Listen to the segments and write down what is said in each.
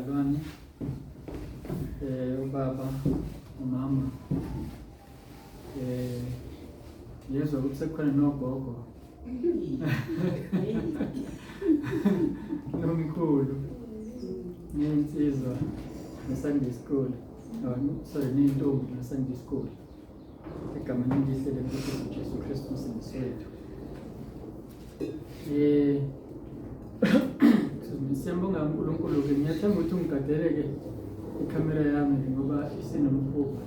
Bazalwane, ubaba, umama, ngiyezwa ukuthi sekukhona nogogo nomkhulu nensizwa ne-Sunday school, oh, sorry, neyintombi ne-Sunday school. Egameni elihle leNkosi uJesu Kristu uMsindisi wethu. Siyambonga uNkulunkulu-ke, ngiyathemba ukuthi ungigadele-ke ikhamera yami ngoba isinomkhuba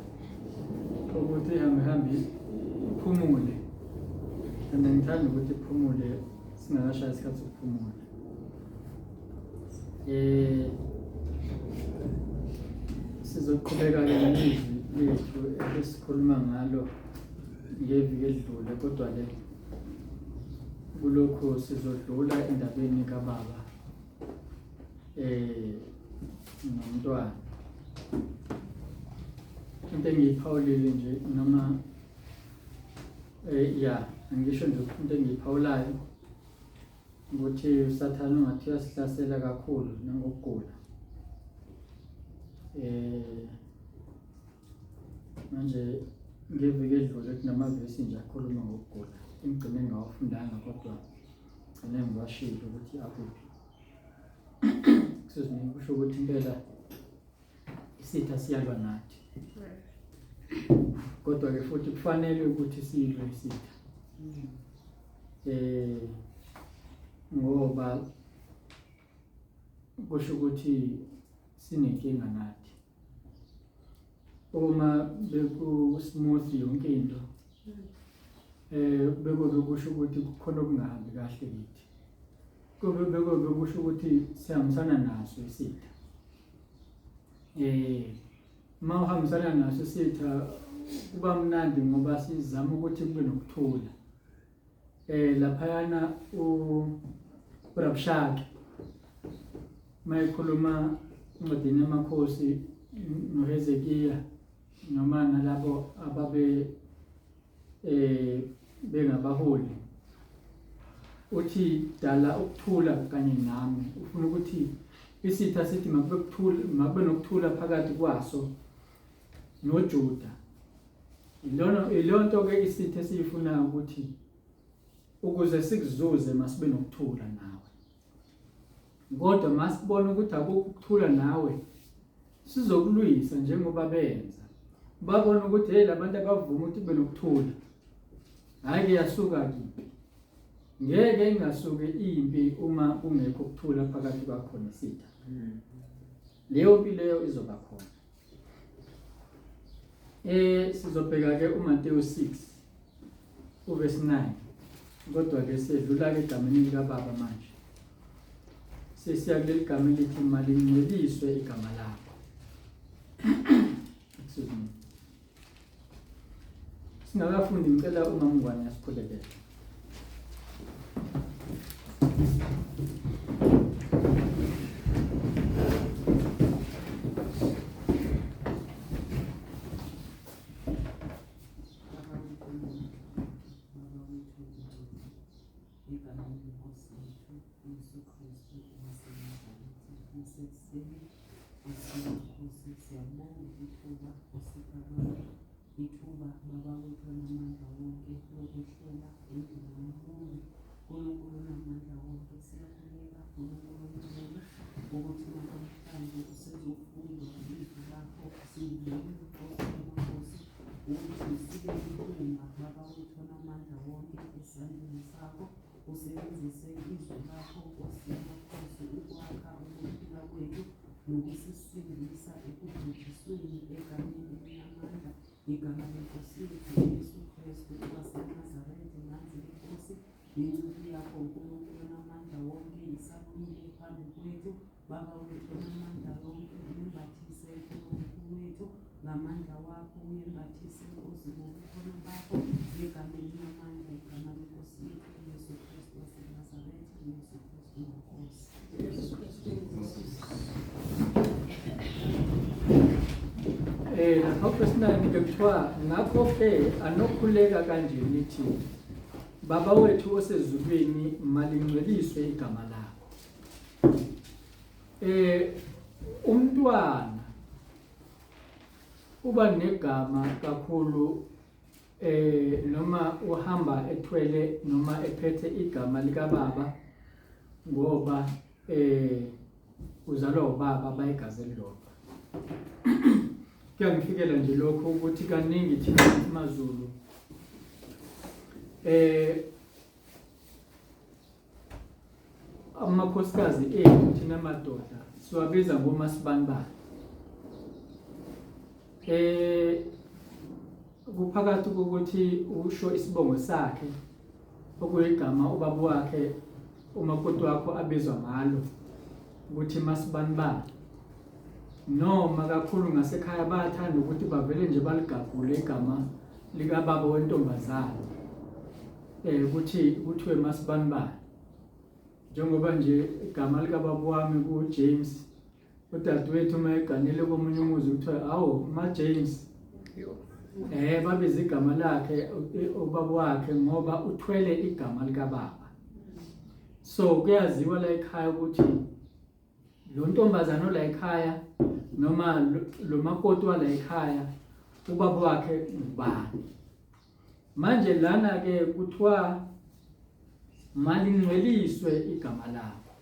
ukuthi ihambe hambe iphumule, and ngithanda ukuthi iphumule singakashayi isikhathi sokuphumula. Sizoqhubeka-ke nezwi lethu ebesikhuluma ngalo ngeviki edlule, kodwa-ke kulokhu sizodlula endabeni kababa nomntwana. Into engiyiphawulile nje noma ya angisho nje into engiyiphawulayo ukuthi uSathane ungathi uyasihlasela kakhulu nangokugula. Manje ngeviki edlule kunamavesi nje akhuluma ngokugula, engigcine ngawafundanga kodwa gcine ngiwashilo ukuthi akuphi. Excuse me, kusho ukuthi impela isitha siyalwa nathi, kodwa-ke futhi kufanele ukuthi silwe isitha, ngoba kusho ukuthi sinenkinga nathi. Uma beku-smooth yonke into, bekobe kusho ukuthi kukhona okungahambi kahle kithi, kube bekobe kusho ukuthi sihambisana naso isitha. Uma uhambisana naso isitha kuba mnandi ngoba sizama ukuthi kube nokuthula. Laphayana uRabshake mayekhuluma encwadini yamakhosi noHezekiya noma nalabo ababe bengabaholi, uthi dala ukuthula kanye nami. Ufuna ukuthi isitha sithi makube kuthula, makube nokuthula phakathi kwaso noJuda. Ilona nto ke isitha esiyifuna ukuthi ukuze sikuzuze masibe nokuthula nawe, kodwa masibona ukuthi akukho ukuthula nawe sizokulwisa njengoba benza. Babona ukuthi hey, labantu abavuma ukuthi kube nokuthula, hhayi ke yasuka impi. Ngeke ingasuki impi uma kungekho ukuthula phakathi kwakho nesitha. Leyo mpi leyo izoba khona. Sizobheka ke uMateyu 6 uverse 9, kodwa ke sedlula ke egameni likaBaba manje. Sesiya kuleli gama elithi malingcweliswe igama lakho. Excuse me. Singakafundi ngicela umama Ngwane asikhulekele. Egameni leNkosi yethu uYesu Kristu waseNazaretha, nasekuseni Nkosi yamakhosi, siyabonga ithuba osipha lona, ithuba Baba wethu onamandla wonke lokwehlela endlini yombongi. Nkulunkulu onamandla wonke, siyakhuleka Nkulunkulu ongcwele ukuthi namhlanje usezofundwa izwi lakho, sivumele Nkosi yamakhosi ukuthi sibe ibumba Baba wethu onamandla wonke esandleni sakho, usebenzise izwi lakho Nkosi yamakhosi ukwakha ukuphila kwethu nokusisindisa ekubhujisweni egameni elinamandla, igama lenkosi yethu uYesu Kristu waseNazaretha. Nansi inkosi inceku yakho uNkulunkulu onamandla wonke isamile phambi kwethu. Baba wethu onamandla wonke, uyembathise uNkulunkulu wethu ngamandla wakho, uyembathise Nkosi ngobukhona bakho egameni elinamandla, igama lenkosi yethu uYesu Kristu waseNazaretha, uYesu Kristu inkosi. Lapha verse 9 ke kuthiwa ngakho ke anokhuleka kanje nithi, Baba wethu osezulwini, malingcweliswe igama lakho. Umntwana uba negama kakhulu noma uhamba ethwele noma ephethe igama likababa ngoba uzalwa ubaba bayigazi elilodwa. Kuyangifikela nje lokho ukuthi kaningi thina maZulu amakhosikazi ethu thina madoda siwabiza ngomasibanibani. Kuphakathi kokuthi usho isibongo sakhe okuyigama ubaba wakhe umakoti wakho abizwa ngalo ukuthi masibanibani, noma kakhulu ngasekhaya bayathanda ukuthi bavele nje baligagule igama likababa wentombazane ukuthi kuthiwe masibanibani, njengoba nje igama likababa wami ku-James, udadewethu uma eganele komunye umuzi kuthiwa awu ma James, babiza igama lakhe ubaba wakhe ngoba uthwele igama likababa. So kuyaziwa la ekhaya ukuthi lo ntombazana ola ekhaya noma lo makoti wala ekhaya ubaba wakhe ngubani. Manje lana ke kuthiwa malingcweliswe igama lakho.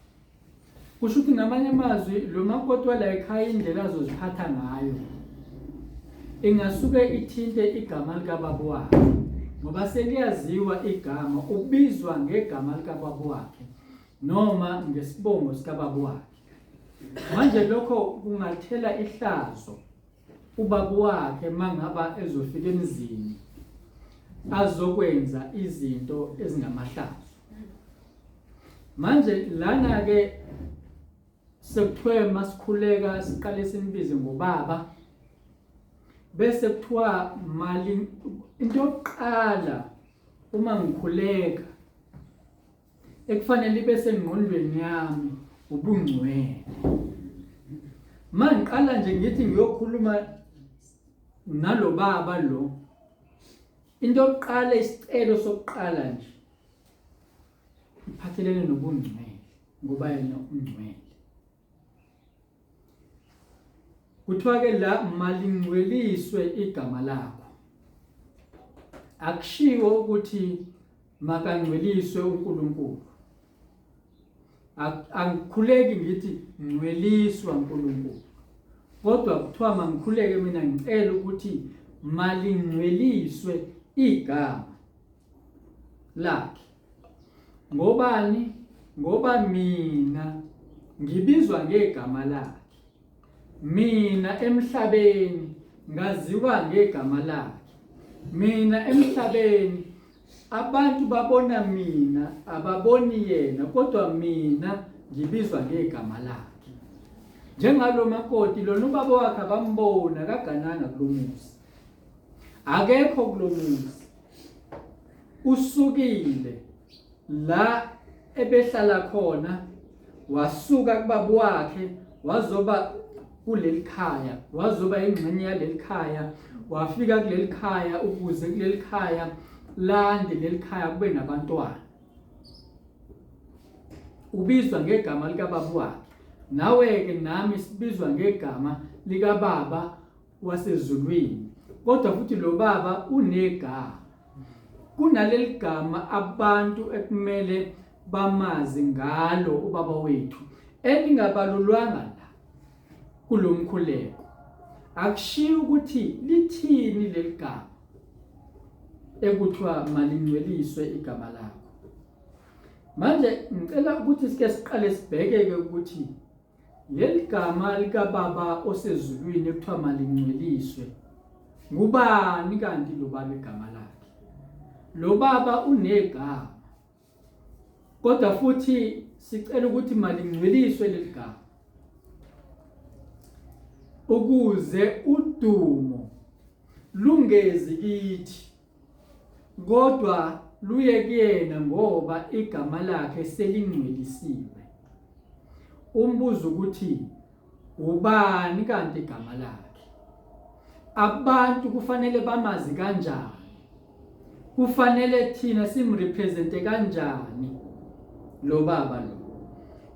Kusho ukuthi ngamanye amazwi lo makoti wala ekhaya indlela azoziphatha ngayo ingasuke ithinte igama likababa wakhe, ngoba seliyaziwa igama, ubizwa ngegama likababa wakhe noma ngesibongo sikababa wakhe. Manje lokho kungathela ihlazo ubaba wakhe mangaba ezofika emzini azokwenza izinto ezingamahlazo. Manje lana ke sekuthiwe masikhuleka siqale simbize ngobaba, bese kuthiwa mali into yokuqala uma ngikhuleka ekufanele ibe sengqondweni yami ubungcwele. Mangiqala nje ngithi ngiyokhuluma nalobaba lo, into yokuqala, isicelo sokuqala nje iphathelene nobungcwele, ngoba yena ungcwele. Kuthiwa ke la malingcweliswe igama lakho. Akushiwo ukuthi makangcweliswe uNkulunkulu. Angikhuleki ngithi ngcweliswa uNkulunkulu, kodwa kuthiwa mangikhuleke mina ngicela ukuthi malingcweliswe igama lakhe. Ngobani? Ngoba mina ngibizwa ngegama lakhe. Mina emhlabeni ngaziwa ngegama lakhe. Mina emhlabeni abantu babona mina, ababoni yena, kodwa mina ngibizwa ngegama lakhe. Njengalo makoti lona ubaba wakhe abambona, akagananga kulomuzi, akekho kulomuzi, usukile la ebehlala khona, wasuka kubaba wakhe wazoba kuleli khaya, wazoba ingxenye yaleli khaya, wafika kuleli khaya ukuze kuleli khaya lande leli khaya kube nabantwana. Ubizwa ngegama likababa wakhe. Nawe-ke nami sibizwa ngegama likababa wasezulwini, kodwa futhi lo baba unegama. Kunaleli gama abantu ekumele bamazi ngalo ubaba wethu elingabalulwanga la kulomkhuleko. Akushiyo ukuthi lithini leli gama ekuthiwa malingcweliswe igama lakho. Manje ngicela ukuthi sike siqale sibheke-ke ukuthi leli gama likababa osezulwini ekuthiwa malingcweliswe ngubani kanti lo baba igama lakhe? Lo baba unegama, kodwa futhi sicela ukuthi malingcweliswe leli gama ukuze udumo lungezi kithi, kodwa luye kuyena ngoba igama lakhe selingcwelisiwe. Umbuzo ukuthi ubani kanti igama lakhe? Abantu kufanele bamazi kanjani? Kufanele thina simrepresente kanjani lo baba lo?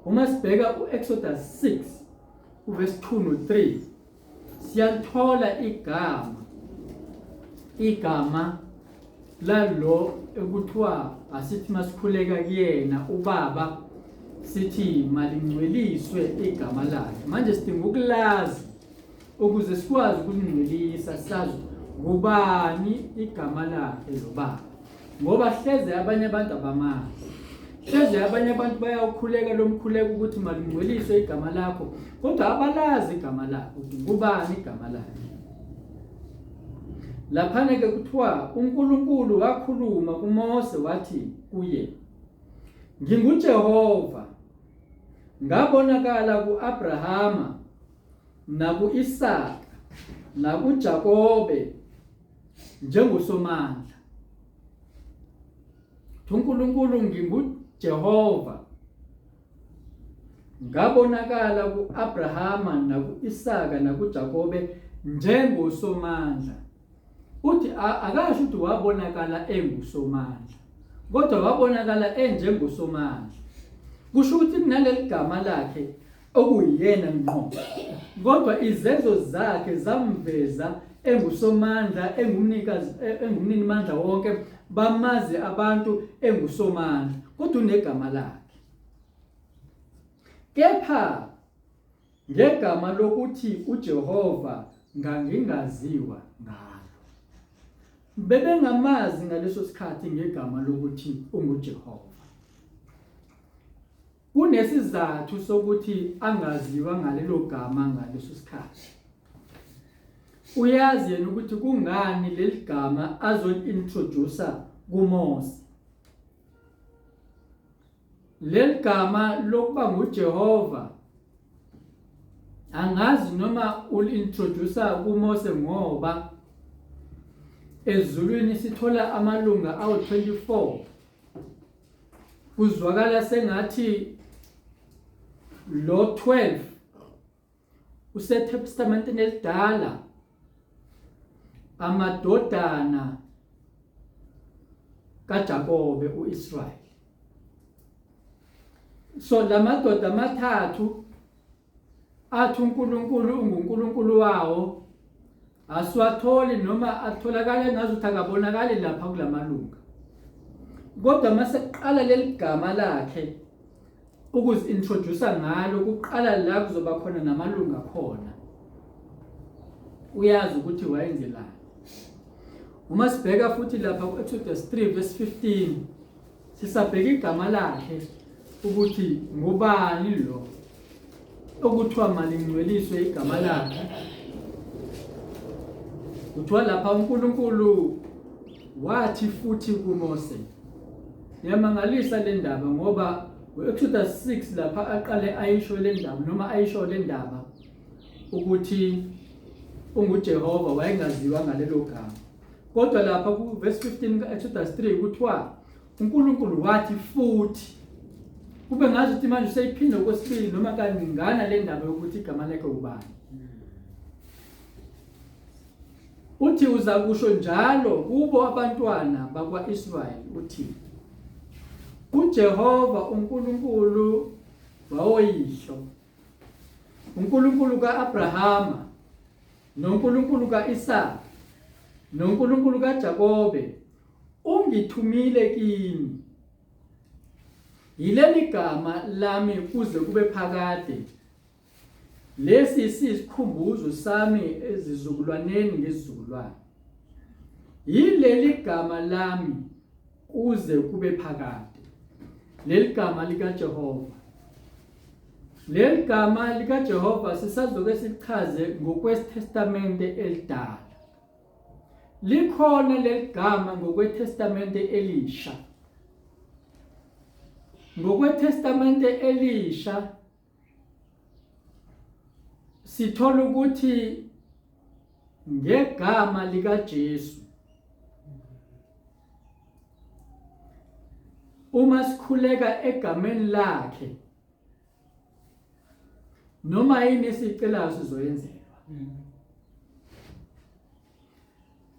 Uma sibheka uExodus 6 Uvesi 2 no 3 siyalithola igama lalo ekuthiwa asithi masikhuleka kuyena ubaba sithi malingcweliswe igama lakhe. Manje sidinga ukulazi ukuze sikwazi ukulingcwelisa, sazi ngubani igama lakhe lo baba, ngoba hleze abanye abantu abamazi, hleze abanye abantu bayawukhuleka lo mkhuleko ukuthi malingcweliswe igama lakho, kodwa abalazi igama lakhe ukuthi ngubani igama lakhe. Laphana-ke kuthiwa uNkulunkulu wakhuluma kuMose wathi kuye, nginguJehova, ngabonakala ku-Abrahama naku-Isaka nakuJakobe njengoSomandla. UNkulunkulu nginguJehova, ngabonakala ku-Abrahama naku-Isaka nakuJakobe njengoSomandla. Uthi akasho ukuthi wabonakala enguSomandla, kodwa wabonakala enjengoSomandla. Kusho ukuthi kunaleli gama lakhe okuyiyena ngqo, kodwa izenzo zakhe zamveza engusomandla, engumnikazi, engumninimandla wonke, bamazi abantu engusomandla, kodwa unegama lakhe. Kepha ngegama lokuthi uJehova ngangingaziwa ngalo. Bebengamazi ngaleso sikhathi ngegama lokuthi unguJehova. Kunesizathu sokuthi angaziwa ngalelo gama ngaleso sikhathi. Uyazi yena ukuthi kungani leli gama azoli-introduce kuMose. Leli gama lokuba nguJehova angazi noma uli-introduce kuMose ngoba ezulwini sithola amalunga awu-24. Kuzwakala sengathi lo 12 useTestamenteni elidala, amadodana kaJakobe uIsrael. So lamadoda amathathu athi uNkulunkulu unguNkulunkulu wawo asiwatholi noma atholakala engazuthi akabonakali lapha kulamalunga, kodwa mase kuqala leli gama lakhe ukuzi-introduce ngalo kuqala la kuzoba khona namalunga khona, uyazi ukuthi wayenzelani. Uma sibheka futhi lapha ku-Exodus 3 verse 15 sisabheka igama lakhe ukuthi ngubani lo okuthiwa malingcweliswe igama lakhe. Kuthiwa lapha uNkulunkulu wathi futhi kuMose. Iyamangalisa le ndaba ngoba u-Exodus 6 lapha aqale ayisho le ndaba noma ayisho le ndaba ukuthi unguJehova, wayengaziwa ngalelo gama. Kodwa lapha ku verse 15 ka-Exodus 3 kuthiwa uNkulunkulu wathi futhi, kube ngazi ukuthi manje useyiphinda okwesibili noma kaningana le ndaba yokuthi igama lakhe ubani. Uthi uzakusho njalo kubo abantwana bakwa-Israyeli, uthi uJehova uNkulunkulu wawoyihlo, uNkulunkulu ka-Abrahama noNkulunkulu ka-Isaka noNkulunkulu kaJakobe ungithumile kini. Yileli gama lami kuze kube phakade. Lesi siyisikhumbuzo sami ezizukulwaneni ngezizukulwane. Yileli gama lami kuze kube phakade. Leli gama likaJehova. Leli gama likaJehova sisazoke silichaze ngokweTestamente elidala. Likhona leli gama ngokweTestamente elisha. NgokweTestamente elisha sithola ukuthi ngegama likaJesu uma sikhuleka egameni lakhe noma yini esiyicelayo sizoyenzelwa.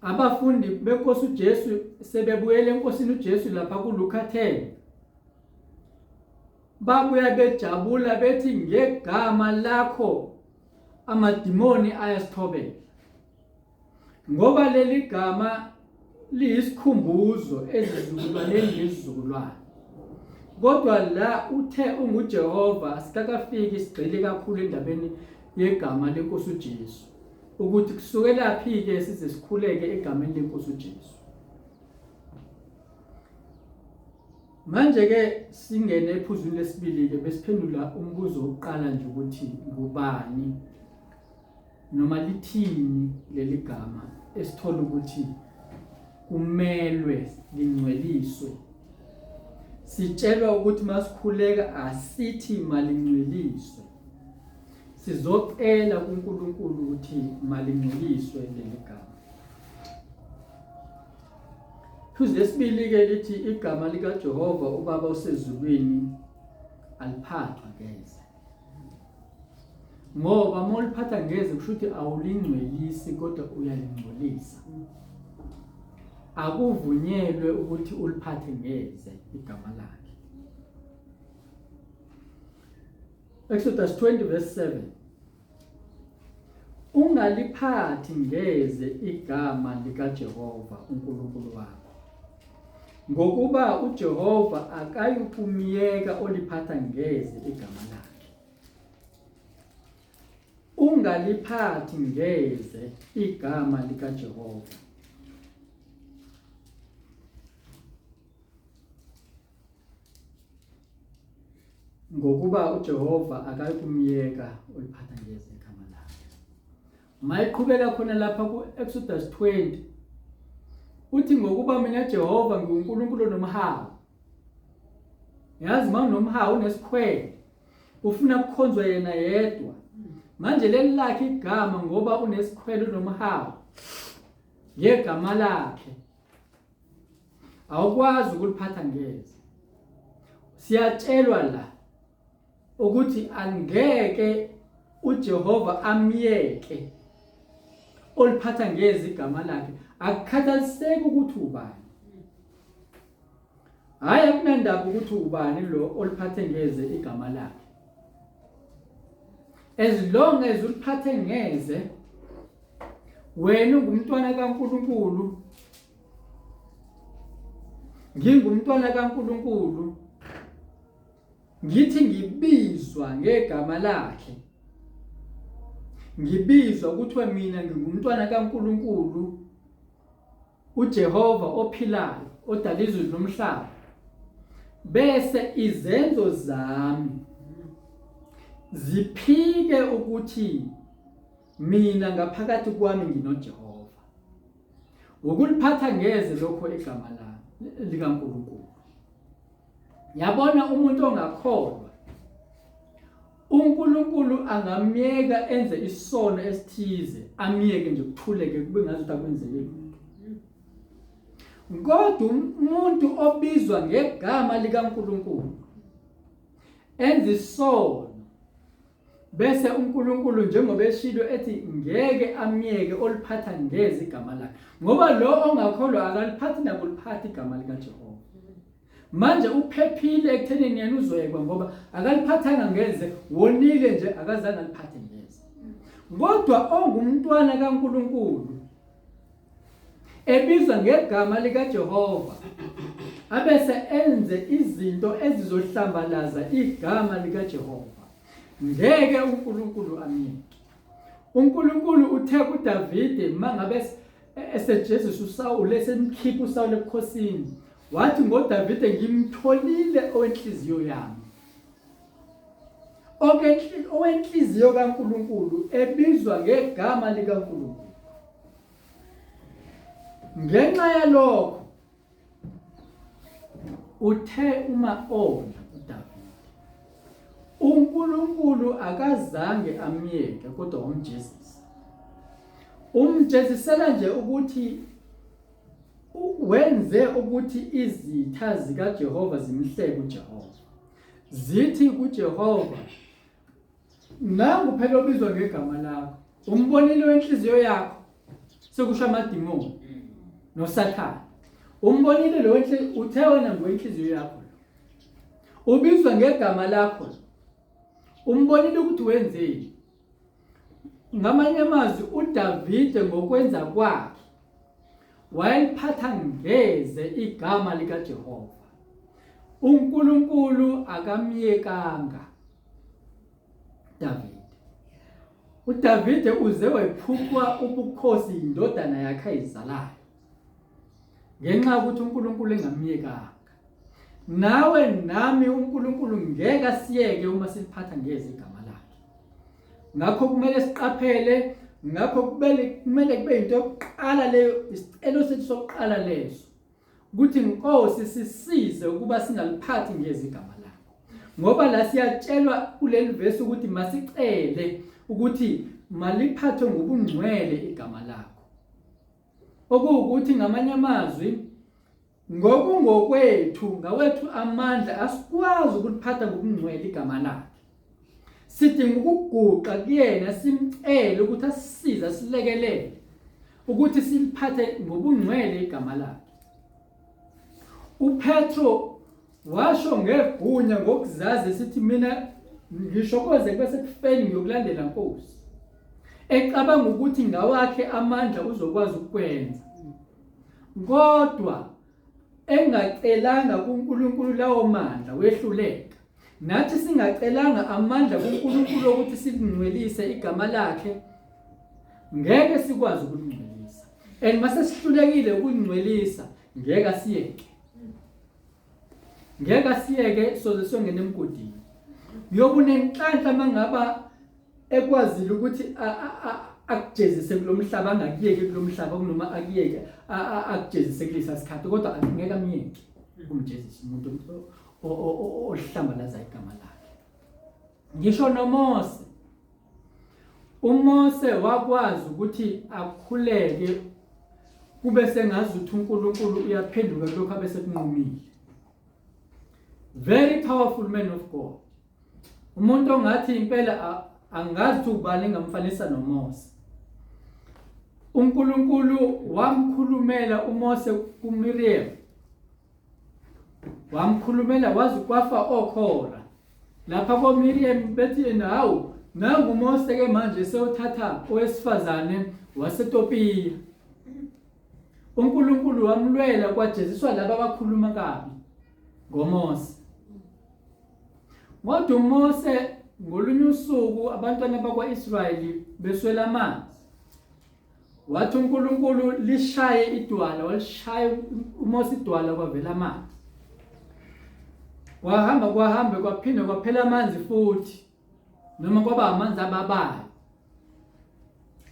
Abafundi benkosi uJesu sebebuyele enkosini uJesu lapha kuLuka 10 babuya bejabula bethi ngegama lakho. Amadimoni ayasithobela. Ngoba leli gama liyisikhumbuzo ezizukulwaneni ngezizukulwane. Kodwa la uthe unguJehova asikakafiki sigxile kakhulu endabeni yegama lenkosi uJesu ukuthi kusukelaphi-ke size sikhuleke egameni lenkosi uJesu. Manje-ke singene ephuzwini lesibili-ke besiphendula umbuzo wokuqala nje ukuthi ngubani noma lithini leli gama esithola ukuthi kumelwe lingcweliswe. Sitshelwa ukuthi masikhuleka asithi malingcweliswe. Sizocela kuNkulunkulu ukuthi malingcweliswe leli gama. Phuzu lesibili-ke lithi igama likaJehova uBaba osezulwini aliphathwa ngeze. Ngoba uma uliphatha ngeze kusho ukuthi awulingcwelisi kodwa uyalingcolisa. Akuvunyelwe ukuthi uliphathe ngeze igama lakhe. Exodus 20 verse 7. Ungaliphathi ngeze igama likaJehova uNkulunkulu wakho, ngokuba uJehova akayukumyeka oliphatha ngeze igama lakhe. Ungaliphathi ngeze igama likaJehova. Ngokuba uJehova akayikumyeka oliphatha ngeze igama lakhe. Mayiqhubeka khona lapha ku-Exodus 20 uthi ngokuba mina Jehova ngiwuNkulunkulu onomhawu. Yazi uma unomhawu unesikhwele ufuna kukhonzwa yena yedwa. Manje leli lakhe igama ngoba unesikhwele unomhawu ngegama lakhe Awukwazi ukuliphatha ngeze. Siyatshelwa la ukuthi angeke uJehova amyeke oliphatha ngeze igama lakhe akukhathaliseki ukuthi ubani. Hayi akunandaba ukuthi ubani lo oliphathe ngeze igama lakhe. As long as uliphathe ngeze wena ungumntwana kaNkuluNkulu ngingumntwana kaNkuluNkulu ngithi ngibizwa ngegama lakhe ngibizwa kuthiwa mina ngingumntwana kaNkuluNkulu uJehova ophilayo odala izulu nomhlaba bese izenzo zami ziphike ukuthi mina ngaphakathi kwami nginoJehova ukuliphatha ngeze lokho igama lami likaNkulunkulu yabona umuntu ongakholwa uNkulunkulu angamyeka enze isono esithize amyeke nje kuthuleke kube ngathi akwenzeke lutho kodwa umuntu obizwa ngegama likaNkulunkulu enza isono bese uNkulunkulu njengoba eshilo ethi ngeke amyeke oliphatha ngeze igama lakhe ngoba lo ongakholwa akaliphathi nakuliphatha igama likaJehova manje uphephile ekuthenini yena uzoyekwa ngoba akaliphathanga ngeze wonile nje akazange aliphathe ngeze kodwa ongumntwana kaNkulunkulu ebizwa ngegama likaJehova abese enze izinto ezizohlambalaza igama likaJehova ngeke uNkulunkulu amyeke uNkulunkulu uthe kuDavide mangabe esejezisa uSawule esemkhipha uSawule ebukhosini wathi ngoDavide ngimtholile owenhliziyo yami owenhliziyo kaNkulunkulu ebizwa ngegama likaNkulunkulu ngenxa yalokho uthe uma ona uDavide uNkulunkulu akazange amyeke kodwa wamjezisa umjezisela nje ukuthi wenze ukuthi izitha zikaJehova zimhleke uJehova zithi kuJehova nangu phela obizwa ngegama lakho umbonile wenhliziyo yakho sekusho amadimoni nosathane umbonile lo uthe wena ngwenhliziyo yakho ubizwa ngegama lakho umbonile ukuthi wenzeni Ngamanye amazwi uDavide ngokwenza kwakhe wayeliphatha ngeze igama likaJehova. UNkulunkulu akamyekanga Davide. UDavide uze wephucwa ubukhosi yindodana yakhe ayizalayo ngenxa yokuthi uNkulunkulu engamyekanga. Nawe nami uNkulunkulu ngeke asiyeke uma siliphatha ngeze igama lakhe. Ngakho kumele siqaphele, ngakho kumele kube into yokuqala leyo, isicelo sethu sokuqala leso ukuthi Nkosi sisize ukuba singaliphathi ngeze igama lakho. Ngoba la siyatshelwa kuleli vesi ukuthi masicele ukuthi maliphathwe ngobungcwele igama lakho. Okuwukuthi ngamanye amazwi Ngokungokwethu, ngawethu amandla asikwazi ukuliphatha ngokungcwele igama lakhe. Sidinga ukuguqa kuyena simcele ukuthi asisize asilekelele ukuthi siliphathe ngobungcwele igama lakhe. UPetro washo ngegunya ngokuzazi esithi mina ngisho koze kube sekufeni ngiyokulandela Nkosi. Ecabanga ukuthi ngawakhe amandla uzokwazi ukukwenza. Kodwa engacelanga kuNkulunkulu lawo mandla wehluleka. Nathi singacelanga amandla kuNkulunkulu ukuthi silingcwelise igama lakhe ngeke sikwazi ukulingcwelisa. And mase sihlulekile ukulingcwelisa ngeke asiyeke. Ngeke asiyeke soze siyongena emgodini. Uyobe unenhlanhla mangaba ekwazile ukuthi akujezise kulomhlaba angakuyeki kulomhlaba kunoma akuyeke akujezise kulesa sikhathi kodwa angeke amyeke ukumjezisa umuntu ohlambalaza igama lakhe. Ngisho noMose, uMose wakwazi ukuthi akhuleke kube sengazi ukuthi uNkulunkulu uyaphenduka kulokhu abesekunqumile. Very powerful man of God. Umuntu ongathi impela angazi ukuthi ubani engamfanisa noMose. uNkulunkulu wamkhulumela uMose kuMiriam. Wamkhulumela waze kwafa okhora. Lapha koMiriam bethi hawu nangu uMose ke manje sewuthatha owesifazane waseTopiya. uNkulunkulu wamlwela kwajeziswa laba abakhuluma kabi ngoMose. Kodwa uMose ngolunye usuku abantwana bakwa-Israyeli beswela amanzi. Wathi uNkulunkulu lishaye idwala, walishaya uMose idwala kwavela amanzi. Kwahamba kwahamba kwaphinde kwaphela amanzi futhi noma kwaba amanzi ababayo.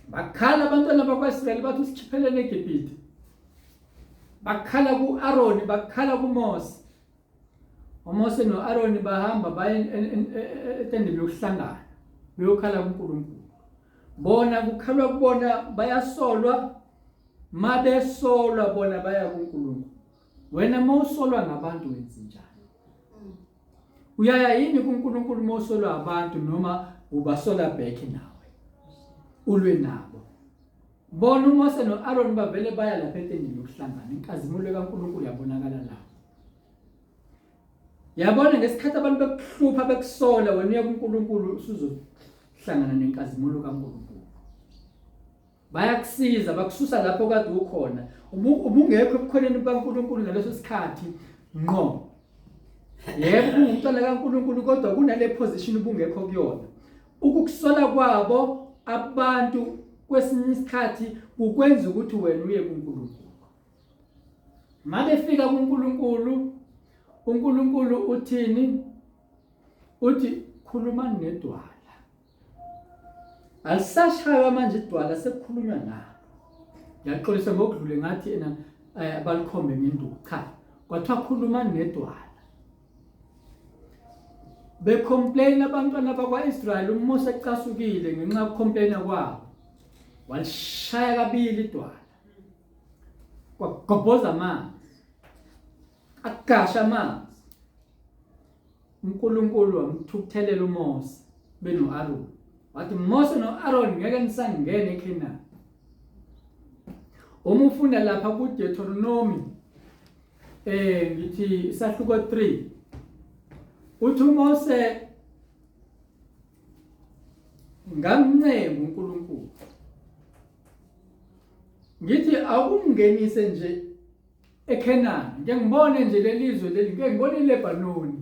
Bakhala abantwana bakwa-Israyeli bathi usikhipheleni eGibhithe. Bakhala ku-Aroni, bakhala kuMose. UMose no-Aroni bahamba baye etendeni lokuhlangana beyokhala kuNkulunkulu. Bona kukhalwa kubona bayasolwa, mabesolwa bona baya kuNkulunkulu. Wena mawusolwa ngabantu wenza njani? Uyaya yini kuNkulunkulu mawusolwa abantu noma ubasola back nawe? Ulwe nabo. Bona uMose no-Aroni bavele baya lapha etendeni lokuhlangana, inkazimulo kaNkulunkulu yabonakala lapho. Yabona ngesikhathi abantu bekuhlupha bekusola wena uya kuNkulunkulu usuzohlangana nenkazimulo kaNkulunkulu. Bayakusiza bakususa lapho kade ukhona. Ubungekho ebukhoneni bukaNkulunkulu ngaleso sikhathi ngqo. Yebo kungumntwana kaNkulunkulu kodwa kunale position ubungekho kuyona. Ukukusola kwabo abantu kwesinye isikhathi kukwenza ukuthi wena uye kuNkulunkulu. Mabefika kuNkulunkulu, uNkulunkulu uthini? Uthi khulumani nedwala. Alisashaywa manje idwala sekukhulunywa nalo. Ngiyaxolisa ngokudlule ngathi ena eh, balikhombe ngenduku. Cha, kwathiwa khulumani nedwala. Becomplain abantwana bakwa-Israyeli uMose ecasukile ngenxa yokucomplaina kwabo. Walishaya kabili idwala. Kwagobhoza amanzi. Agasha amanzi. uNkulunkulu wamthukuthelela uMose beno-Aroni. Wathi Mose no-Aroni ngeke nisangena eKhenani. Uma ufunda lapha kuDeuteronomy ngithi isahluko 3 uthi uMose Ngamncenga uNkulunkulu. Ngithi akungenise nje eKhenani, ngeke ngibone nje lelizwe leli, ngeke ngibone iLebanoni.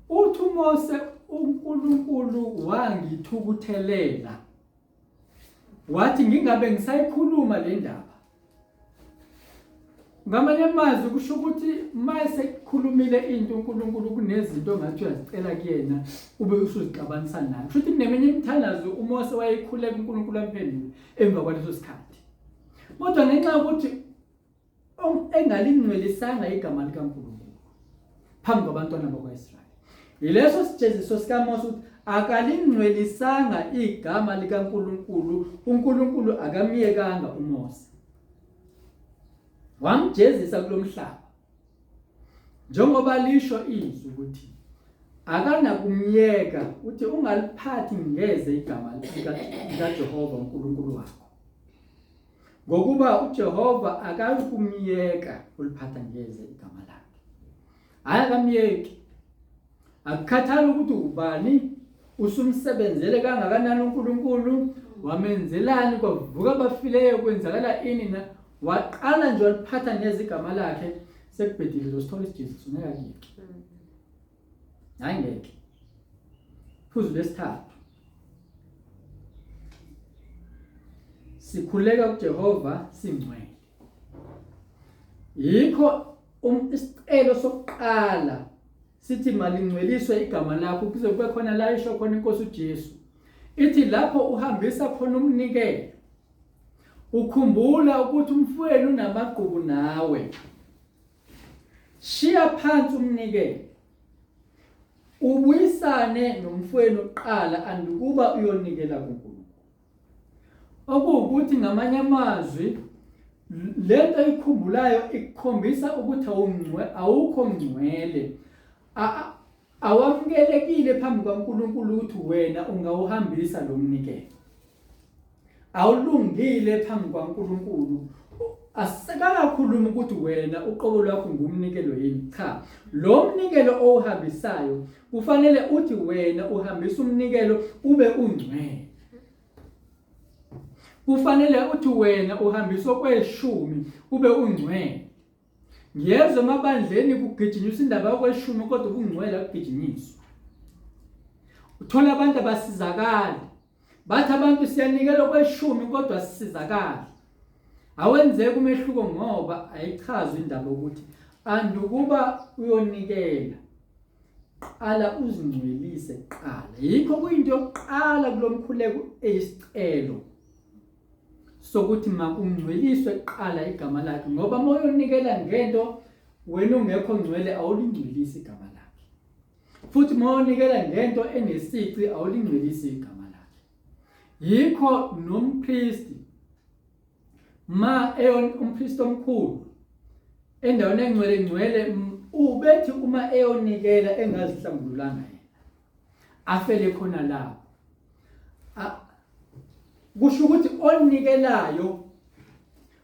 Uthi uMose uNkulunkulu wangithukuthelela. Wathi ngingabe ngisayikhuluma le ndaba. Ngamanye amazwi kusho ukuthi uma esekukhulumile into uNkulunkulu kunezinto ongathi uyazicela kuyena ube usuzixabanisa naye. Kusho ukuthi kuneminye imithandazo uMose wayekhuleka uNkulunkulu amphendule emva kwaleso sikhathi. Kodwa ngenxa yokuthi engalingcwelisanga igama likaNkulunkulu phambi kwabantwana bakwaIsrayeli. Yileso sijeziso sikaMose ukuthi akalingcwelisanga igama likaNkulunkulu, uNkulunkulu akamyekanga uMose. Wamjezisa kulomhlaba. Njengoba lisho izwi ukuthi akanakumyeka uthi ungaliphathi ngeze igama likaJehova uNkulunkulu wakho. Ngokuba uJehova akayikumyeka uliphatha ngeze igama lakhe. Hayi akamyeki. Akukhathali ukuthi ubani usumsebenzele kangakanani uNkulunkulu, wamenzelani kwavuka abafileyo kwenzakala ini na waqala nje waliphatha ngeze igama lakhe sekubhedile uzosithola isijeziso ngeke akuyeke. Hayi ngeke. Phuzu lesithathu. Sikhuleka kuJehova singcwele. Yikho um, isicelo sokuqala sithi malingcweliswe igama lakho kuze kube khona la isho khona inkosi uJesu. Ithi lapho uhambisa khona umnikelo ukhumbula ukuthi umfowenu unamagqubu nawe. Shiya phansi umnikelo. Ubuyisane nomfowenu kuqala andukuba uyonikela kuNkulunkulu. Okuwukuthi ngamanye amazwi lento oyikhumbulayo ikukhombisa ukuthi awungcwe awukho ngcwele. Awamukelekile phambi kwaNkulunkulu ukuthi wena ungawuhambisa lo mnikelo. Awulungile phambi kwaNkulunkulu. Asikakakhulumi ukuthi wena uqobo lwakho ngumnikelo yini. Cha, lo mnikelo owuhambisayo kufanele uthi wena uhambisa umnikelo ube ungcwele. Kufanele uthi wena uhambisa okweshumi ube ungcwele. Ngiyezwa emabandleni kugijinyiswa indaba yokweshumi kodwa ubungcwele akugijinyiswa. Uthola abantu abasizakali. Bathi abantu siyanikela okweshumi kodwa sisizakali. Awenzeki umehluko ngoba ayichazwa indaba ukuthi andukuba uyonikela qala uzingcwelise kuqala. Yikho kuyinto yokuqala kulomkhuleko eyisicelo sokuthi makungcweliswe kuqala igama lakhe ngoba uma uyonikela ngento wena ungekho ngcwele awulingcwelisi igama lakhe. Futhi uma unikela ngento enesici awulingcwelisi igama lakhe. Yikho nompristi ma eyon umpristi omkhulu endaweni engcwele ngcwele ubethi uma eyonikela engazihlambululanga yena afele khona lapho. Kusho ukuthi onikelayo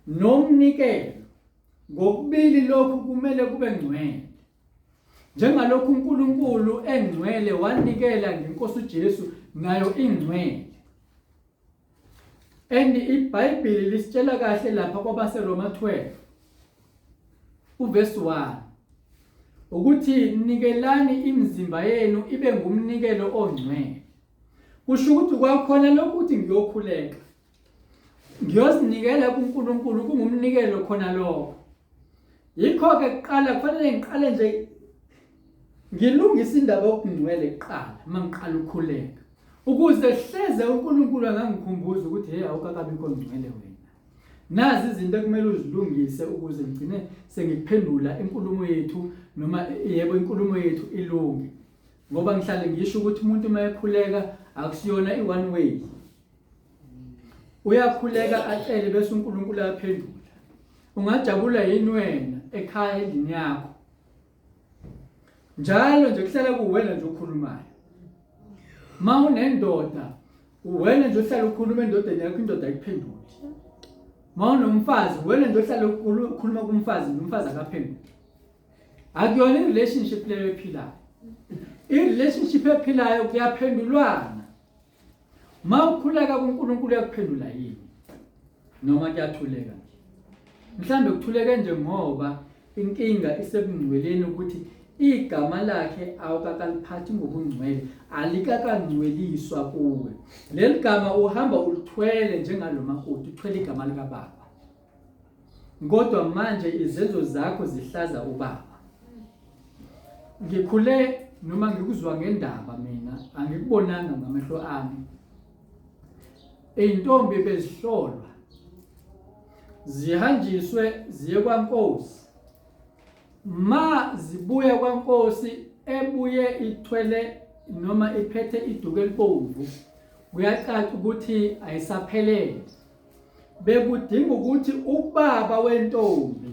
nomnikelo ngokubili lokhu kumele kube ngcwele. Njengalokhu uNkulunkulu engcwele wanikela ngenkosi uJesu nayo ingcwele. And iBhayibheli lisitshela kahle lapha kwabaseRoma 12 uverse 1 ukuthi nikelani imizimba yenu ibe ngumnikelo ongcwele. Kusho ukuthi kwakhona lokuthi ngiyokhuleka. Ngiyozinikela kuNkulunkulu kungumnikelo khona lokho. Yikho-ke kuqala kufanele ngiqale nje ngilungise indaba yokungcwele kuqala uma ngiqala ukukhuleka ukuze hleze uNkulunkulu angangikhumbuza ukuthi hey awukakabikho ngcwele wena. Nazi izinto ekumele uzilungise ukuze ngigcine sengikuphendula inkulumo yethu noma yebo inkulumo yethu ilunge. Ngoba ngihlale ngisho ukuthi umuntu uma ekhuleka akusiyona i-one way. Uyakhuleka acele bese uNkulunkulu ayaphendula. Ungajabula yini wena ekhaya endlini yakho? Njalo nje kuhlala kuwena nje okhulumayo. Ma unendoda uwena nje ohlala ukhuluma endodeni yakho indoda ayikuphenduli. Ma unomfazi uwena nje ohlala ukhuluma kumfazi nomfazi akaphenduli. Akuyona i-relationship leyo ephilayo. I-relationship ephilayo kuyaphendulwana. Uma ukhuleka kuNkulunkulu uyakuphendula yini? Noma kuyathuleka nje? Mhlambe kuthuleke nje ngoba inkinga isebungcweleni ukuthi igama lakhe awukakaliphathi ngobungcwele, alikakangcweliswa kuwe. Leli gama uhamba ulithwele njengalo makoti, uthwele igama likababa. Kodwa manje izenzo zakho zihlaza ubaba. Ngikhule noma ngikuzwa ngendaba mina angikubonanga ngamehlo ami. Izintombi bezihlolwa zihanjiswe ziye kwaNkosi. Ma zibuya kwaNkosi ebuye ithwele noma iphethe iduku elibomvu kuyacaca ukuthi ayisaphelele. Bekudinga ukuthi ubaba wentombi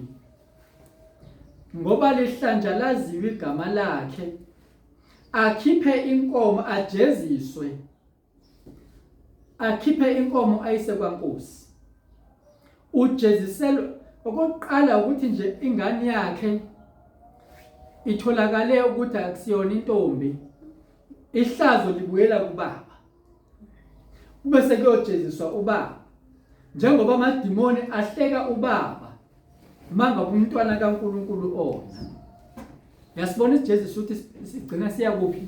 ngoba lihlanjalaziwe igama lakhe akhiphe inkomo ajeziswe akhiphe inkomo ayise kwaNkosi ujeziselwa okokuqala ukuthi nje ingane yakhe itholakale ukuthi akusiyona intombi ihlazo libuyela kubaba kube sekuyojeziswa ubaba njengoba amadimoni ahleka ubaba mangabe umntwana kaNkuluNkulu ona yasibona isijeziso ukuthi sigcina siya kuphi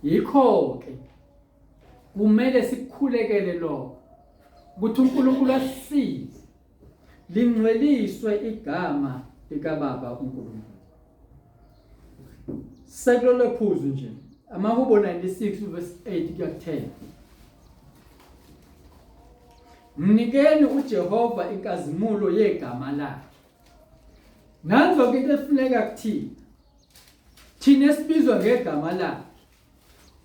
yikho ke kumele sikukhulekele lokho ukuthi uNkulunkulu asisize lingcweliswe igama likababa uNkulunkulu Sekulolo phuzu nje amahubo 96 verse 8 kuya 10. Mnikeni uJehova inkazimulo yegama lakhe. Nanzo ke into efuneka kuthina. Thina esibizwa ngegama lakhe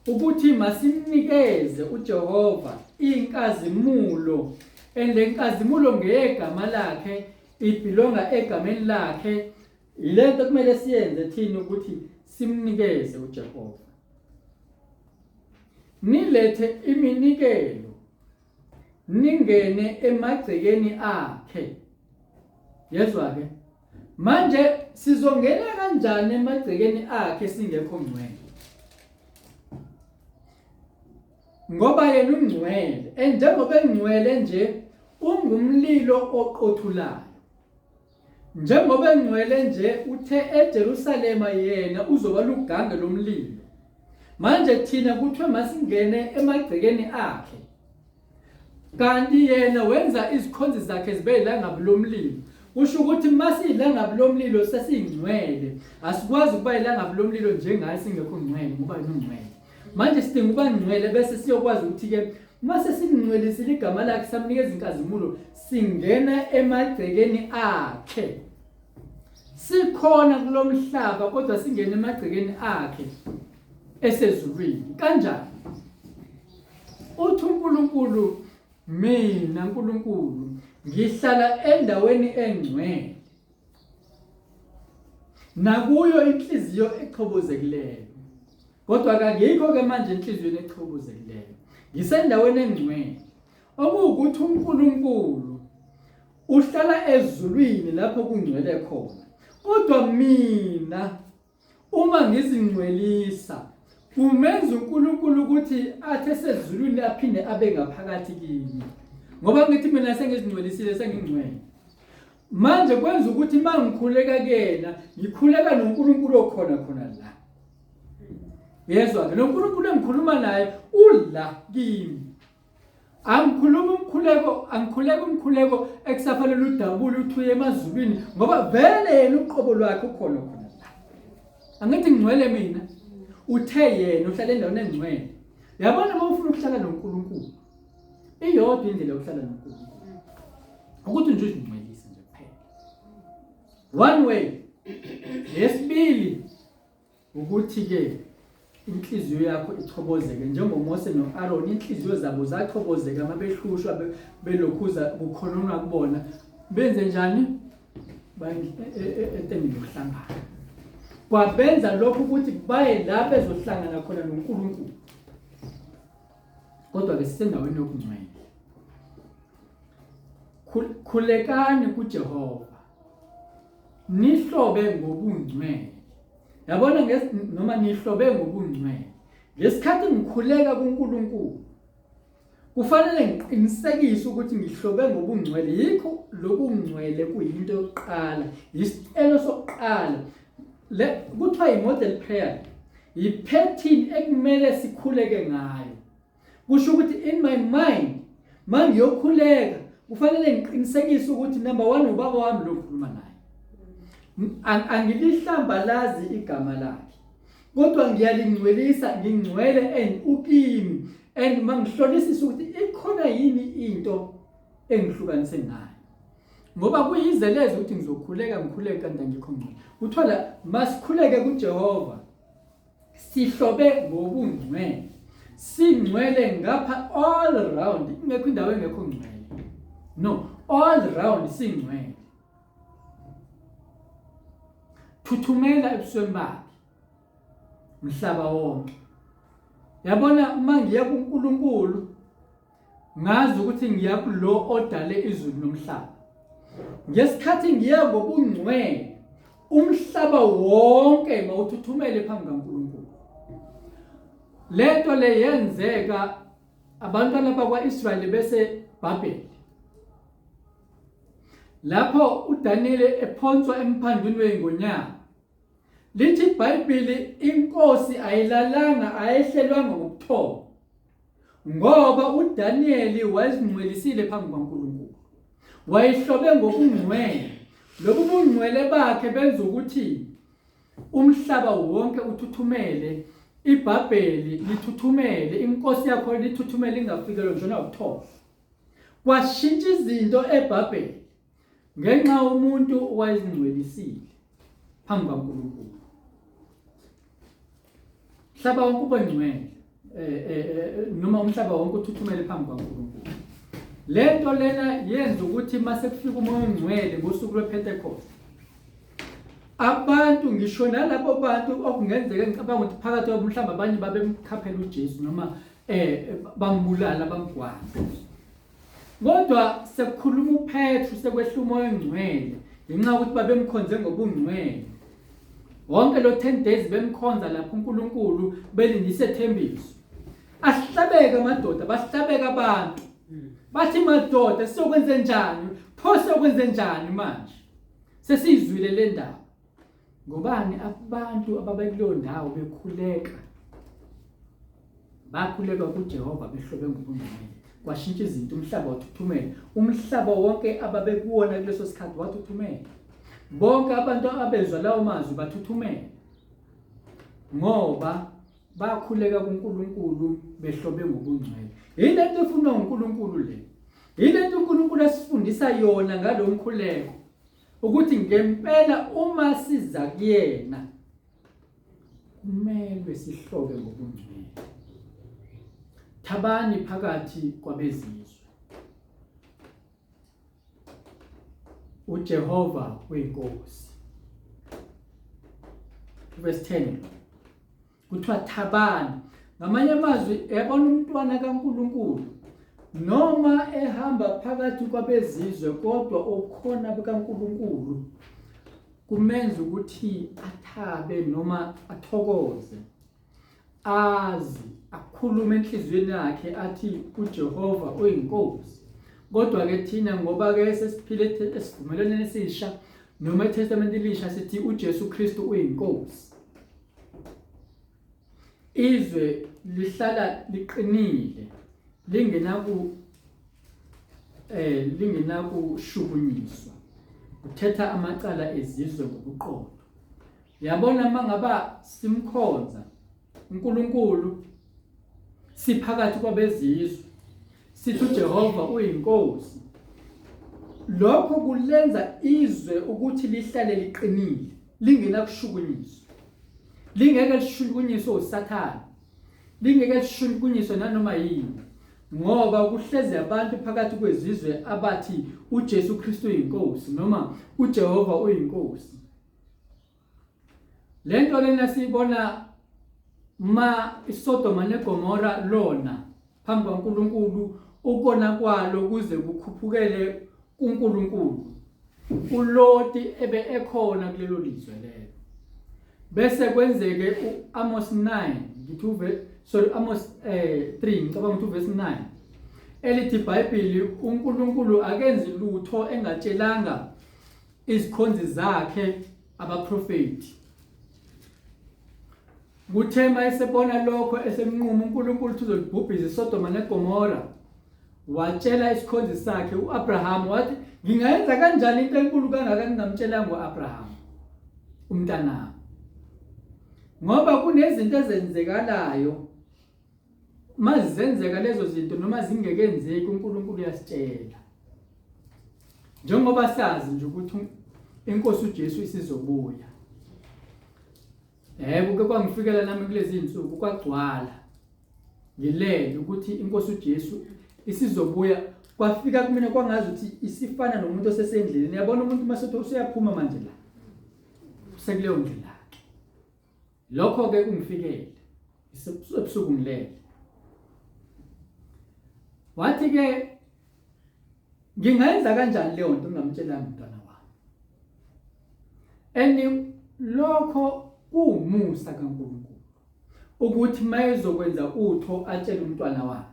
ukuthi masimnikeze uJehova inkazimulo and lenkazimulo ngegama lakhe ibhilonga egameni lakhe Yilento kumele siyenze thina ukuthi simnikeze uJehova. Nilethe iminikelo ningene emagcekeni akhe. Yezwa ke. Manje sizongena kanjani emagcekeni akhe singekho ngcwele? Ngoba yena ungcwele, enjengoba engcwele nje ungumlilo oqothulayo. Njengoba engcwele nje uthe eJerusalema yena uzoba lugange lomlilo. Manje thina kuthiwe masingene emagcekeni akhe. Kanti yena wenza izikhonzi zakhe zibe ilangabi lomlilo. Kusho ukuthi masiyilangabi lomlilo sesingcwele. Asikwazi ukuba ilangabi lomlilo njengaye singekho ngcwele ngoba yena ungcwele. Manje sidinga ukuba ngcwele bese siyokwazi ukuthi ke uma sesimngcwelisile igama lakhe samnikeza inkazimulo singena emagcekeni akhe. Sikhona kulomhlaba kodwa singena emagcekeni akhe esezulwini. Kanjani? Uthi uNkulunkulu mina uNkulunkulu ngihlala endaweni engcwele nakuyo inhliziyo echobozekileyo Kodwa kangikho ke manje enhliziyweni echobozekileyo. Ngisendaweni engcwele. Okuwukuthi uNkulunkulu uhlala ezulwini lapho kungcwele khona. Kodwa mina uma ngizingcwelisa kumenza uNkulunkulu ukuthi athi esezulwini aphinde abe ngaphakathi kimi. Ngoba ngithi mina sengizingcwelisile sengingcwele. Manje kwenza ukuthi mangikhuleka kuyena ngikhuleka noNkulunkulu okhona khona la. Yezwa ke lo Nkulunkulu engikhuluma naye ula kimi. Angikhuluma umkhuleko, angikhuleka umkhuleko ekusafanele udabule uthuye emazulwini ngoba vele yena uqobo lwakhe ukhona khona la. Angithi ngcwele mina. Uthe yena uhlala endaweni engcwele. Yabona uma ufuna ukuhlala noNkulunkulu. Iyodwa indlela yokuhlala noNkulunkulu. Ukuthi nje uzingcwelise nje kuphela. One way. Yesibili Ukuthi-ke inhliziyo yakho ichobozeke njengoMose no-Aroni, inhliziyo zabo zachobozeka uma behlushwa belokhuza kukhononwa kubona. Benze njani? Baye e, e, e, etendeni lokuhlangana. Kwabenza lokho ukuthi baye la bezohlangana khona noNkulunkulu. Kodwa-ke sisendaweni yokungcwele. Khulekani kuJehova. Nihlobe ngobungcwele. Yabona noma nihlobe ngobungcwele. Ngesikhathi ngikhuleka kuNkulunkulu kufanele ngiqinisekise ukuthi ngihlobe ngobungcwele. Yikho lokungcwele kuyinto yokuqala, isicelo sokuqala. Le kuthiwa i-model prayer, yi-pattern ekumele sikhuleke ngayo. Kusho ukuthi in my mind mangiyokhuleka kufanele ngiqinisekise ukuthi number 1 ubaba wami lo ngikhuluma naye. Angilihlambalazi igama lakhe. Kodwa ngiyalingcwelisa ngingcwele and ukimi and mangihlolisisa ukuthi ikhona yini into engihlukanise naye. Ngoba kuyize leze ukuthi ngizokhuleka ngikhuleke kanti angikho ngcwele. Kuthiwa la masikhuleke kuJehova sihlobe ngobungcwele singcwele ngapha all round ingekho indawo engekho ngcwele no all round singcwele thuthumela ebusweni bakhe mhlaba wonke yabona uma ngiya kuNkulunkulu Ngazi ukuthi ngiya kulo odale izulu nomhlaba. Ngesikhathi ngiya ngobungcwele, umhlaba wonke mawuthuthumele phambi kaNkulunkulu. Lento le yenzeka abantwana bakwa-Israyeli bese Bhabheli. Lapho uDaniyeli ephonswa emphandwini wey'ngonyama. Lithi iBhayibheli inkosi ayilalanga ayehlelwanga ngobuthongo. Ngoba uDaniyeli wayezingcwelisile phambi kukaNkulunkulu. Wayehlobe ngobungcwele. Lobu bungcwele bakhe benza ukuthi umhlaba wonke uthuthumele, iBhabheli lithuthumele, inkosi yakho lithuthumele ingafikelwa ngisho nawubuthongo. Kwashintsha izinto eBhabheli ngenxa umuntu owayezingcwelisile phambi kaNkulunkulu. Mhlaba wonke ube ngcwele eh, eh, eh, noma umhlaba wonke uthuthumele phambi kaNkulunkulu. Lento lena yenza ukuthi mase kufika umoya ongcwele ngosuku lwePentecost abantu ngisho nalabo bantu okungenzeka ngicabanga ukuthi phakathi kwabo mhlawumbe abanye babemkhaphela uJesu noma eh bambulala bamgwaza Kodwa sekukhuluma uPetru sekwehla umoya ongcwele ngenxa yokuthi babemkhonze ngobungcwele. Wonke lo 10 days bemkhonza lapho uNkulunkulu belinde isethembiso. Ahlabeke amadoda, bahlabeka abantu. Bathi madoda siyokwenze njani? Pho siyokwenze njani manje? Sesiyizwile le ndaba. Ngobani abantu ababekuleyo ndawo bekhuleka? Bakhuleka kuJehova behlobe ngobungcwele. Kwashintsha izinto, umhlaba wathuthumela. Umhlaba wonke ababekuwona kuleso sikhathi wathuthumela. Bonke abantu abezwa lawo mazwi bathuthumela. Ngoba bakhuleka kuNkulunkulu behlobe ngobungcwele. Yile nto efunwa uNkulunkulu le. Yile nto uNkulunkulu asifundisa yona ngalo mkhuleko. Ukuthi ngempela uma siza kuyena kumelwe sihlobe ngobungcwele. Thabani phakathi kwabezizwe. uJehova uyinkosi. Verse 10 kuthiwa thabani. Ngamanye amazwi yabona umntwana kaNkulunkulu noma ehamba phakathi kwabezizwe kodwa ukhona bukaNkulunkulu kumenza ukuthi athabe noma athokoze azi akhulume enhliziyweni yakhe athi uJehova uyinkosi kodwa ke thina ngoba ke sesiphile esivumelwaneni esisha noma eTestament elisha sithi uJesu Kristu uyinkosi izwe lihlala liqinile lingenaku eh lingenakushukunyiswa uthetha amacala ezizwe ngobuqotho yabona mangaba simkhonza uNkulunkulu siphakathi kwabezizwe sithi uJehova uyinkosi lokho kulenza izwe ukuthi lihlale liqinile lingenakushukunyiswa lingeke lishukunyiswe uSathane lingeke lishukunyiswe nanoma yini ngoba kuhlezi abantu phakathi kwezizwe abathi uJesu Kristu uyinkosi noma uJehova uyinkosi lento lena siyibona ma iSodoma neGomora lona phambi kwaNkulunkulu ukona kwalo kuze kukhuphukele kuNkulunkulu uLoti ebe ekhona kulelo lizwe lelo. Bese kwenzeke uAmos 9 ngithi uve sorry Amos 3 ngicabanga ukuthi uverse 9 elithi iBhayibheli uNkulunkulu akenzi lutho engatshelanga izikhonzi zakhe abaprofeti. Kuthe mayesebona lokho esemnquma uNkulunkulu ukuthi uzolibhubhisa iSodoma neGomora watshela isikhonzi sakhe uAbraham wathi ngingayenza kanjani into enkulu kangaka ngingamtshelanga uAbraham umntanami ngoba kunezinto ezenzekalayo mazenzeka lezo zinto noma zingekenzeki uNkulunkulu uyasitshela njengoba sazi nje ukuthi inkosi uJesu isizobuya. Kuke kwangifikela nami kulezi zinsuku kwagcwala ngilele ukuthi inkosi uJesu isizobuya kwafika kumina kwangazi ukuthi isifana nomuntu osesendleleni. Yabona umuntu masethu useyaphuma manje la usekuleyo ndlela ke. Lokho ke kungifikele ebusuku ngilele. Wathi ke ngingayenza kanjani leyo nto ngingamtshelanga umntwana wami? And lokho kuwumusa kaNkulunkulu ukuthi mayezokwenza utho atshele umntwana wakhe,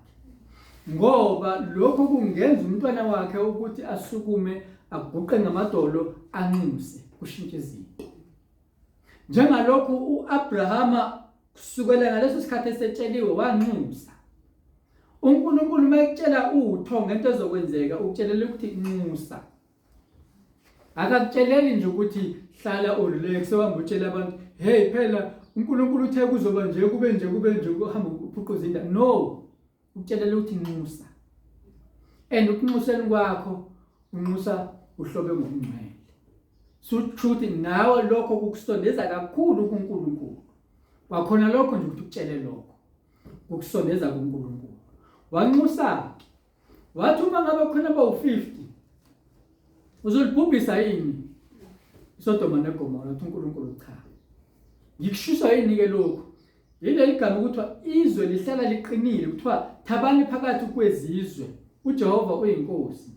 ngoba lokho kungenza umntwana wakhe ukuthi asukume aguqe ngamadolo anxuse kushintshe izinto. Njengalokhu uAbrahama kusukela ngaleso sikhathi esetsheliwe wanxusa. UNkulunkulu uma ekutshela utho ngento ezokwenzeka ukutshelela ukuthi nxusa. Akakutsheleli nje ukuthi hlala urelax uhamba utshela abantu hey phela uNkulunkulu uthe kuzoba nje kube nje kube nje uhamba uphuquza indaba. No, ukutshelela ukuthi nxusa. And ukunxuseni kwakho unxusa uhlobe ngokungcwele. Suthuthi nawe lokho kukusondeza kakhulu kuNkulunkulu. Kwakhona lokho nje ukuthi ukutshele lokho kukusondeza kuNkulunkulu. Wanxusa wathi uma ngabe khona bawu-50 uzolibhubhisa yini iSodoma neGomora? Wathi uNkulunkulu cha. Ngikushisa yini ke lokhu? Yileli gama kuthiwa izwe lihlala liqinile, kuthiwa thabani phakathi kwezizwe, uJehova uyinkosi.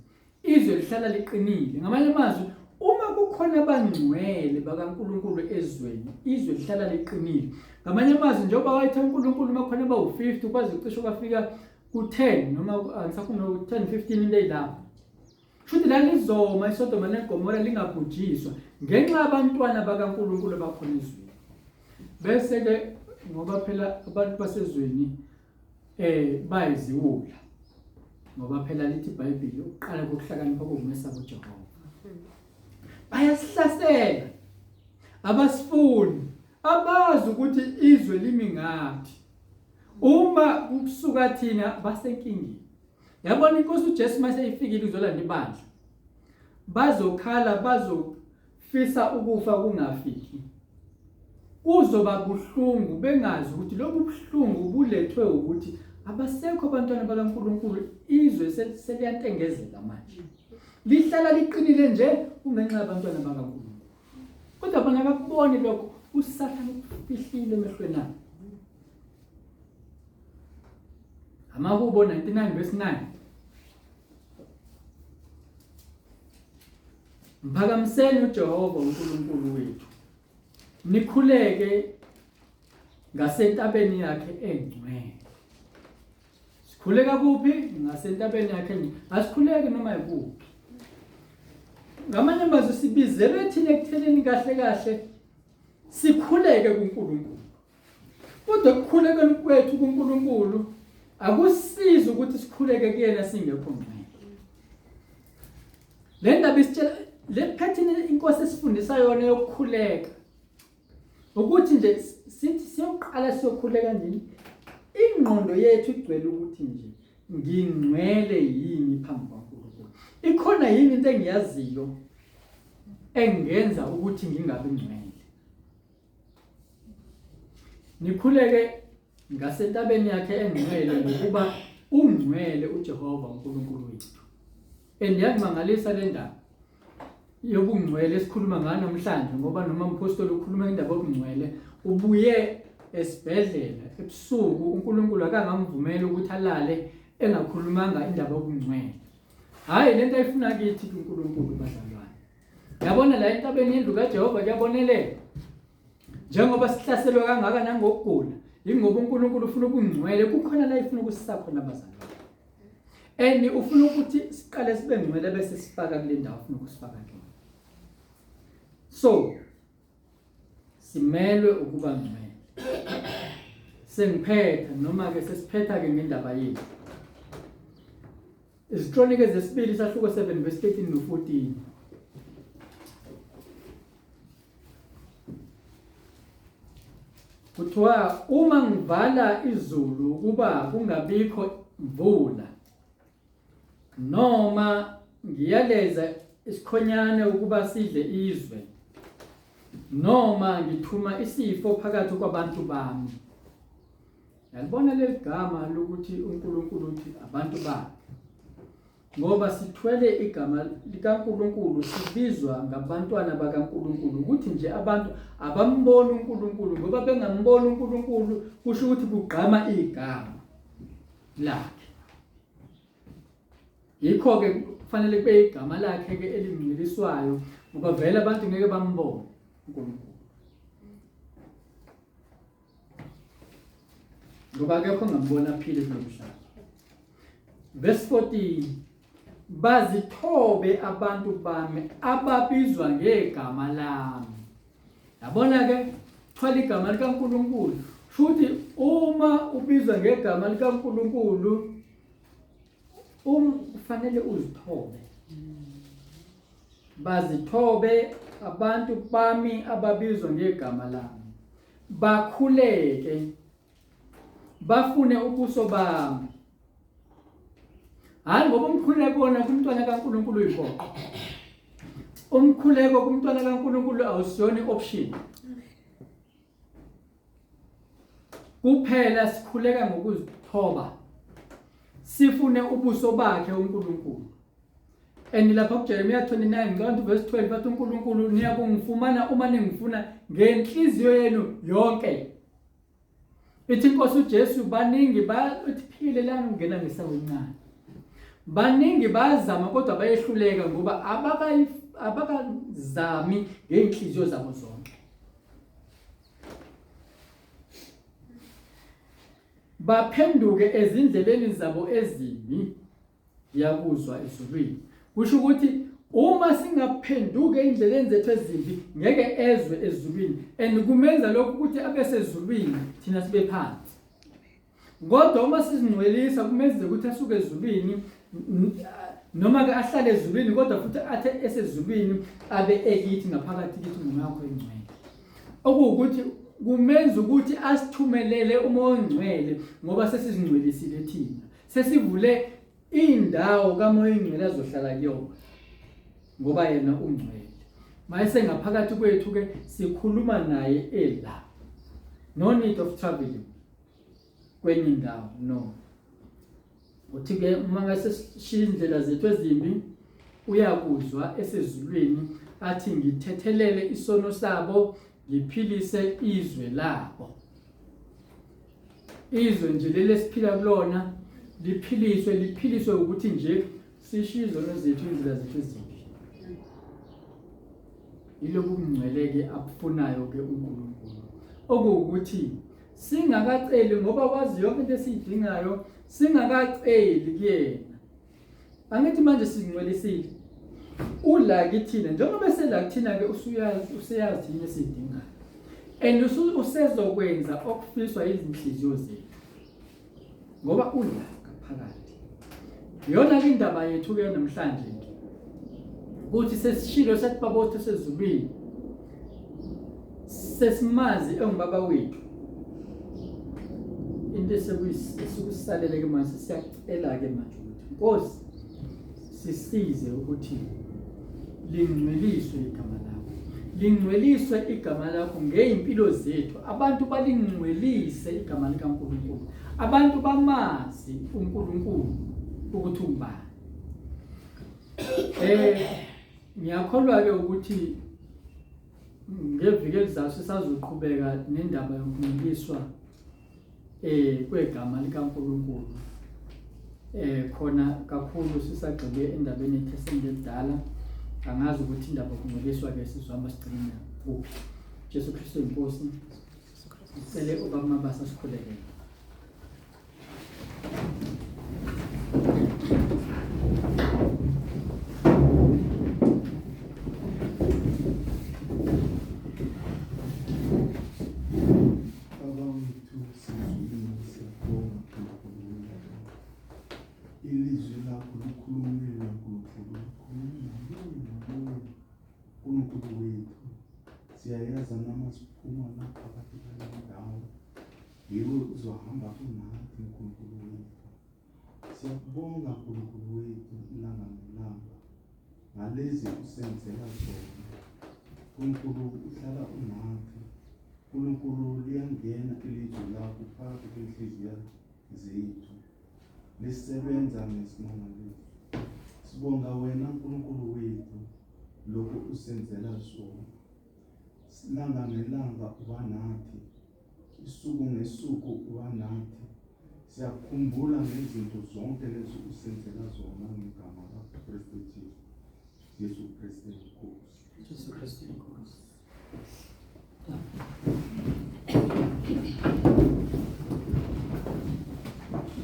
Izwe lihlala liqinile. Ngamanye amazwi, uma kukhona abangcwele bakaNkulunkulu ezweni, izwe lihlala liqinile. Ngamanye amazwi, njengoba wayethe uNkulunkulu uma khona bawu-50 kwaze cishe kwafika ku-10 noma angisakhumbula ku-10 15 into eyilapho. Shuthi lalizoma iSodoma neGomora lingabhujiswa ngenxa yabantwana bakaNkulunkulu abakhona ezweni. Bese ke ngoba phela abantu basezweni bayiziwula ngoba phela lithi iBhayibheli ukuqala kokuhlakanipha kokumesaba uJehova. Bayasihlasela, abasifuni, abazi ukuthi izwe limi ngathi. Uma kusuka thina basenkingeni. Yabona inkosi uJesu mase ifikile izolanda ibandla. Bazokhala, bazofisa ukufa kungafiki. Kuzoba buhlungu bengazi ukuthi lobu buhlungu bulethwe ukuthi abasekho abantwana bakaNkulunkulu, izwe seliyantengezela manje. Lihlala liqinile nje kungenxa yabantwana bakaNkulunkulu. Kodwa bona abakuboni lokho, uSathane ukufihlile emehlweni abo. Amahubo 99 verse 9. Mphakamiseni uJehova uNkulunkulu wethu, nikhuleke ngasentabeni yakhe engcwele. Sikhuleka kuphi? Ngasentabeni yakhe engcwele. Asikhuleki noma ikuphi. Ngamanye amazwi sibizelwe thina ekutheleni kahle kahle sikhuleke kuNkulunkulu. Kodwa ekukhulekeni kwethu kuNkulunkulu akusizi ukuthi sikhuleke kuyena singekho ngcwele. Le ndaba isitshela le pattern inkosi esifundisa yona yokukhuleka ukuthi nje sithi siyoqala siyokhuleka nje ingqondo yethu igcwele ukuthi nje ngingcwele yini phambi kwaNkulunkulu, ikhona yini into engiyaziyo engenza ukuthi ngingabi ngcwele. Nikhuleke ngasentabeni yakhe engcwele ngokuba ungcwele uJehova uNkulunkulu wethu. And yangimangalisa le ndaba yobungcwele esikhuluma ngayo namhlanje, ngoba noma umpostoli ukhuluma indaba yobungcwele ubuye esibhedlela ebusuku, uNkulunkulu akangamvumela ukuthi alale engakhulumanga indaba yobungcwele. Hhayi lento ayifuna kithi kuNkulunkulu bazalwane. Yabona la entabeni yendlu kaJehova kuyabonelela. Njengoba sihlaselwa kangaka nangokugula, yingoba uNkulunkulu ufuna ubungcwele, kukhona la ifuna ukusisa khona abazalwane. And ufuna ukuthi siqale sibe ngcwele bese sifaka kule ndawo ufuna ukusifaka kuyona. So simelwe ukuba ngcwele. Sengiphetha noma ke sesiphetha ke ngendaba yethu. Izikronike zesibili isahluko 7 verse 13 no 14. Kuthiwa uma ngivala izulu ukuba kungabikho mvula noma ngiyaleza isikhonyane ukuba sidle izwe noma ngithuma isifo phakathi kwabantu bami. Yalibona leli gama lokuthi uNkulunkulu uthi abantu bakhe. Ngoba sithwele igama likaNkulunkulu sibizwa ngabantwana bakaNkulunkulu ukuthi nje abantu abamboni uNkulunkulu ngoba bengamboni uNkulunkulu kusho ukuthi kugqama igama lakhe. Yikho-ke kufanele kube igama lakhe-ke elingcweliswayo ngoba vele abantu ngeke bambone uNkulunkulu. Ngoba akekho ongambona aphile kulo mhlaba. Verse 14 bazithobe abantu bami ababizwa ngegama lami. Yabona ke thwala igama likaNkulunkulu. Futhi uma ubizwa ngegama likaNkulunkulu kufanele uzithobe. Bazithobe abantu bami ababizwa ngegama lami. Bakhuleke bafune ubuso bami. Hayi ngoba umkhuleko wona kumntwana kaNkulunkulu uyimpoqo. Umkhuleko kumntwana kaNkulunkulu awusiyona i-option. Kuphela sikhuleka ngokuzithoba. Sifune ubuso bakhe uNkulunkulu. And lapha kuJeremiya 29 ngicabanga ukuthi verse 12 bathi uNkulunkulu niyakungifumana uma ningifuna ngenhliziyo yenu yonke. Ithi inkosi uJesu baningi bathi phile lana ungena ngesango elincane. Baningi bazama kodwa bayehluleka ngoba abakazami ngey'nhliziyo zabo zonke. Baphenduke ezindleleni zabo ezimbi ngiyakuzwa ezulwini. Kusho ukuthi uma singaphenduka ey'ndleleni zethu ezimbi ngeke ezwe ezulwini and kumenza lokhu ukuthi abe sezulwini thina sibe phansi. Kodwa uma sizingcwelisa kumenza ukuthi asuke ezulwini noma ke ahlale ezulwini kodwa futhi athe esezulwini abe ekithi ngaphakathi kithi ngomoya wakho engcwele. Okuwukuthi kumenza ukuthi asithumelele umoya ongcwele ngoba sesizingcwelisile thina. Sesivule indawo kaMoya oNgcwele azohlala kuyona ngoba yena ungcwele. Mayese ngaphakathi kwethu ke sikhuluma naye ela. No need of traveling kwenye indawo no. Uthi ke uma ngase sishiya indlela zethu ezimbi uyakuzwa esezulwini athi ngithethelele isono sabo ngiphilise izwe labo. Izwe nje leli esiphila kulona liphiliswe liphiliswe ukuthi nje sishiye izono zethu indlela zethu ezimbi. Yilobu bungcwele-ke abufunayo-ke uNkulunkulu. Okuwukuthi singakaceli ngoba wazi yonke into esiyidingayo singakaceli kuyena. Angithi manje sizingcwelisile. Ula kithina njengoba esela kuthina ke usuyazi useyazi yini esiyidingayo. And usezokwenza okufiswa izinhliziyo zethu. Ngoba ula ngaphakathi. Iyona ke indaba yethu ke namhlanje ke. Ukuthi sesishilo sathi baba wethu osezulwini. Sesimazi engubaba wethu. Into esekusalele ke manje siyacela ke manje ukuthi Nkosi sisize ukuthi lingcweliswe igama lakho. Lingcweliswe igama lakho ngey'mpilo zethu. Abantu balingcwelise igama likaNkulunkulu. Abantu bamazi uNkulunkulu ukuthi ungubani. Eh ngiyakholwa ke ukuthi ngeviki elizayo sisazoqhubeka nendaba yokungcweliswa eh kwegama likaNkulunkulu eh khona kakhulu sisagxile endabeni yeTestamente elidala angazi ukuthi indaba yokungcweliswa ke sizohamba sigcine kuphi. Jesu Kristu inkosi. Sicele ubaba Mabasa sikhulekele. Baba wethu sezulwini siyabonga Nkulunkulu wethu. Ilizwi lakho likhulumile Nkulunkulu, likhuluma ngamunye ngamunye Nkulunkulu wethu. Siyayazi noma siphuma la phakathi kwale ndawo, yiwe uzohamba unathi Nkulunkulu wethu. Siyakubonga Nkulunkulu wethu ilanga nelanga ngalezi usenzela zona. Nkulunkulu uhlala unathi. Nkulunkulu liyangena ilizwi lakho phakathi kwenhliziyo zethu lisebenza ngesimangaliso. Sibonga wena Nkulunkulu wethu lokhu usenzela zona. Ilanga nelanga uba nathi, isuku ngesuku uba nathi. Siyakhumbula ngezinto zonke lezi usenzela zona ngegama lakaKristu Jesu. Jesu Kristu inkosi. Jesu Kristu inkosi. Amen.